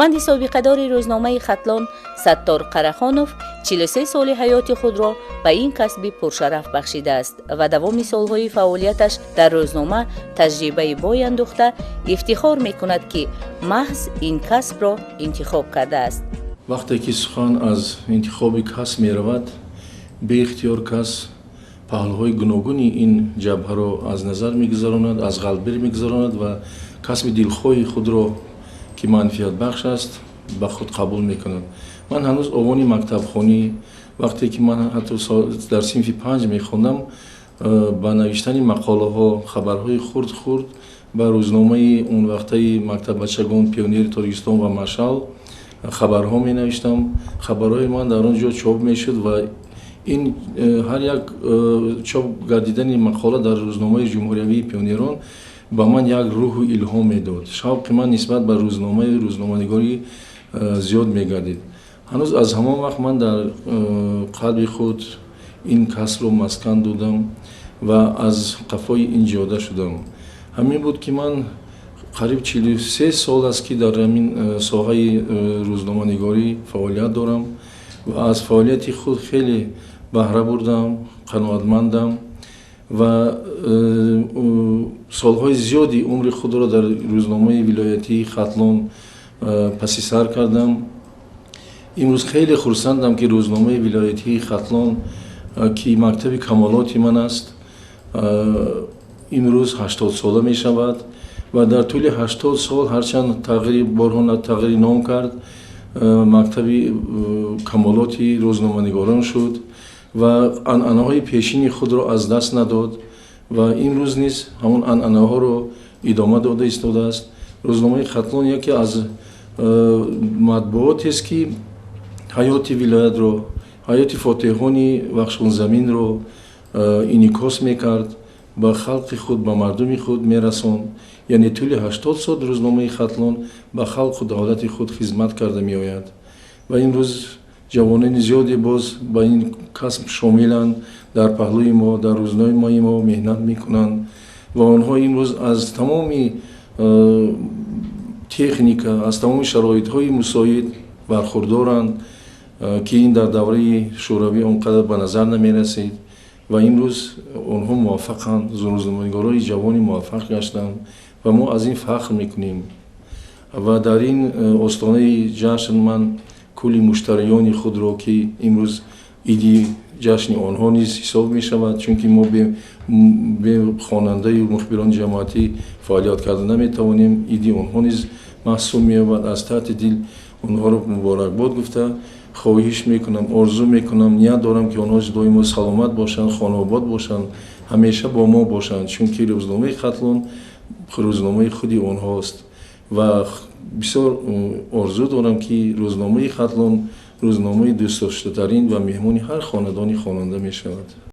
Корманди собиқадори рӯзномаи «Хатлон» Саттор Қарахонов 43 соли ҳаёти худро ба ин касби пуршараф бахшидааст ва давоми солҳои фаъолияташ дар рӯзнома таҷрибаи бой андӯхта, ифтихор мекунад, ки маҳз ин касбро интихоб кардааст. Вақте ки сухан аз интихоби касб меравад, беихтиёр кас паҳлӯҳои гуногуни ин ҷабҳаро аз назар мегузаронад, аз ғалбир мегузаронад ва касби дилхоҳи худро, ки манфиатбахш аст, ба худ қабул мекунад. Ман ҳанӯз овони мактабхонӣ, вақте ки ман ҳатто дар синфи панҷ мехондам, ба навиштани мақолаҳо, хабарҳои хурд хурд ба рӯзномаи онвақтаи мактаббачагон, «Пионери Тоҷикистон» ва «Машъал» хабарҳо менавиштам. Хабарҳои ман дар он ҷо чоп мешуд ва ин ҳар як чоп гардидани мақола дар рӯзномаи ҷумҳуриявии пионерон ба ман як рӯҳу илҳом медод. Шавқи ман нисбат ба рӯзномаи рӯзноманигорӣ зиёд мегардид. Ҳанӯз аз ҳамон вақт ман дар қалби худ ин касбро маскан додам ва аз қафои ин ҷода шудам. Ҳамин буд, ки ман қариб 43 сол аст, ки дар ҳамин соҳаи рӯзноманигорӣ фаъолият дорам ва аз фаъолияти худ хеле баҳра бурдам, қаноатмандам ва солҳои зиёди умри худро дар рӯзномаи вилоятии «Хатлон» паси сар кардам. Имрӯз хеле хурсандам, ки рӯзномаи вилоятии «Хатлон», ки мактаби камолоти ман аст, имрӯз 80сола мешавад ва дар тӯли 80 сол, ҳарчанд тағйири борҳо тағйири ном кард, мактаби камолоти рӯзноманигорон шуд ва анъанаҳои пешини худро аз даст надод ва имрӯз низ ҳамон анъанаҳоро идома дода истодааст. Рӯзномаи «Хатлон» яке аз матбуотест, ки ҳаёти вилоятро, ҳаёти фотеҳони Вахшонзаминро инъикос мекард, ба халқи худ, ба мардуми худ мерасонд. Яъне тӯли 80 сол рӯзномаи «Хатлон» ба халқу давлати худ хизмат карда меояд ва имрӯз ҷавонони зиёде боз ба ин касб шомиланд, дар паҳлӯи мо, дар рӯзномаи мо меҳнат мекунанд ва онҳо имрӯз аз тамоми техника, аз тамоми шароитҳои мусоид бархурдоранд, ки ин дар давраи Шӯравӣ он қадар ба назар намерасид. Ва имрӯз онҳо муваффақанд, рӯзноманигорони ҷавони муваффақ гаштанд ва мо аз ин фахр мекунем. Ва дар ин остонаи ҷашн ман кулли муштариёни худро, ки имрӯз иди ҷашни онҳо низ ҳисоб мешавад, чунки мо бе хонандаю мухбирони ҷамоатӣ фаъолият карда наметавонем, иди онҳо низ маҳсуб меёбад, аз таҳти дил онҳоро муборакбод гуфта, хоҳиш мекунам, орзу мекунам, ният дорам, ки онҳо доимо саломат бошанд, хонаобод бошанд, ҳамеша бо мо бошанд, чунки рӯзномаи «Хатлон» рӯзномаи худи онҳост. Ва бисёр орзу дорам, ки рӯзномаи «Хатлон» рӯзномаи дӯстдоштатарин ва меҳмони ҳар хонадони хонанда мешавад.